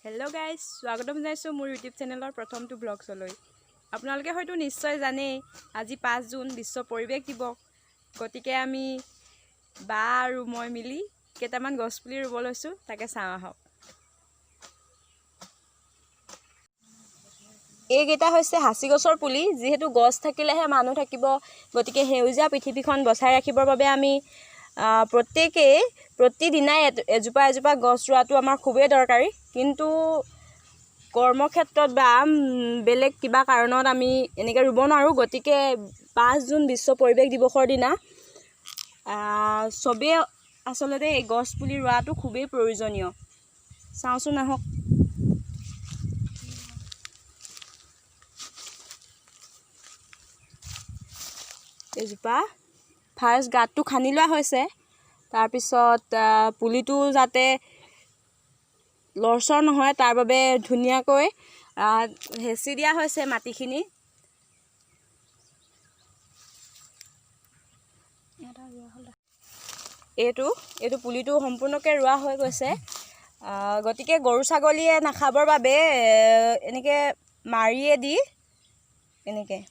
Hello' guys, স্বাগতম জনাইছোঁ মোৰ ইউটিউব চেনেলৰ প্ৰথমটো ব্লগছলৈ। আপোনালোকে হয়তো নিশ্চয় জানেই, আজি 5 জুন, বিশ্ব পৰিৱেশ দিৱস। গতিকে আমি বা আৰু মই মিলি কেইটামান গছপুলি ৰুব লৈছোঁ, তাকে চাওঁ আহক। এইকেইটা হৈছে সাঁচি গছৰ পুলি। যিহেতু গছ থাকিলেহে মানুহ থাকিব, গতিকে সেউজীয়া পৃথিৱীখন বচাই ৰাখিবৰ বাবে আমি প্ৰত্যেকেই প্ৰতিদিনাই এজোপা এজোপা গছ ৰোৱাটো আমাৰ খুবেই দৰকাৰী। কিন্তু কৰ্মক্ষেত্ৰত বা বেলেগ কিবা কাৰণত আমি এনেকৈ ৰুব নোৱাৰোঁ। গতিকে 5 জুন বিশ্ব পৰিৱেশ দিৱসৰ দিনা চবেই আচলতে এই গছ পুলি ৰোৱাটো খুবেই প্ৰয়োজনীয়। চাওঁচোন আহক। এইজোপা ফাৰ্ষ্ট গাঁতটো খান্দি লোৱা হৈছে। তাৰপিছত পুলিটো যাতে লৰচৰ নহয়, তাৰ বাবে ধুনীয়াকৈ হেঁচি দিয়া হৈছে মাটিখিনি। এইটো পুলিটো সম্পূৰ্ণকৈ ৰোৱা হৈ গৈছে। গতিকে গৰু ছাগলীয়ে নাখাবৰ বাবে এনেকৈ মাৰিয়ে দি এনেকৈ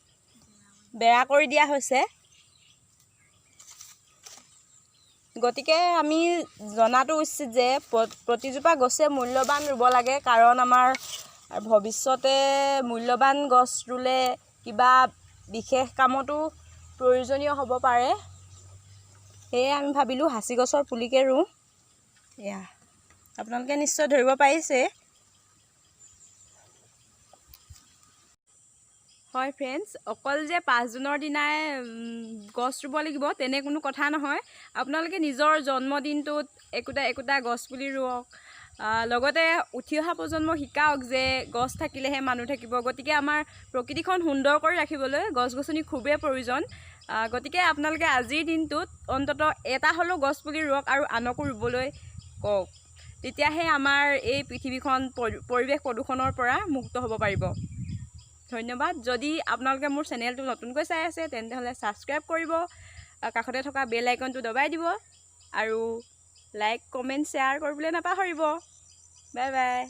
বেৰা কৰি দিয়া হৈছে। গতিকে আমি জনাটো উচিত যে প্ৰতিজোপা গছে মূল্যৱান ৰুব লাগে, কাৰণ আমাৰ ভৱিষ্যতে মূল্যৱান গছ ৰুলে কিবা বিশেষ কামতো প্ৰয়োজনীয় হ'ব পাৰে। সেয়ে আমি ভাবিলোঁ সাঁচি গছৰ পুলিকে ৰুওঁ। এয়া আপোনালোকে নিশ্চয় ধৰিব পাৰিছে। হয় ফ্ৰেণ্ডছ, অকল যে 5 জুনৰ দিনাই গছ ৰুব লাগিব তেনে কোনো কথা নহয়। আপোনালোকে নিজৰ জন্মদিনটোত একোটা একোটা গছ পুলি ৰুৱক, লগতে উঠি অহা প্ৰজন্মক শিকাওক যে গছ থাকিলেহে মানুহ থাকিব। গতিকে আমাৰ প্ৰকৃতিখন সুন্দৰ কৰি ৰাখিবলৈ গছ গছনি খুবেই প্ৰয়োজন। গতিকে আপোনালোকে আজিৰ দিনটোত অন্ততঃ এটা হ'লেও গছ পুলি ৰুৱক আৰু আনকো ৰুবলৈ কওক। তেতিয়াহে আমাৰ এই পৃথিৱীখন পৰিৱেশ প্ৰদূষণৰ পৰা মুক্ত হ'ব পাৰিব। ধন্যবাদ। যদি আপোনালোকে মোৰ চেনেলটো নতুনকৈ চাই আছে, তেন্তে হ'লে ছাবস্ক্ৰাইব কৰিব, কাষতে থকা বেল আইকনটো দবাই দিব আৰু লাইক, কমেণ্ট, শ্বেয়াৰ কৰিবলৈ নাপাহৰিব। Bye bye.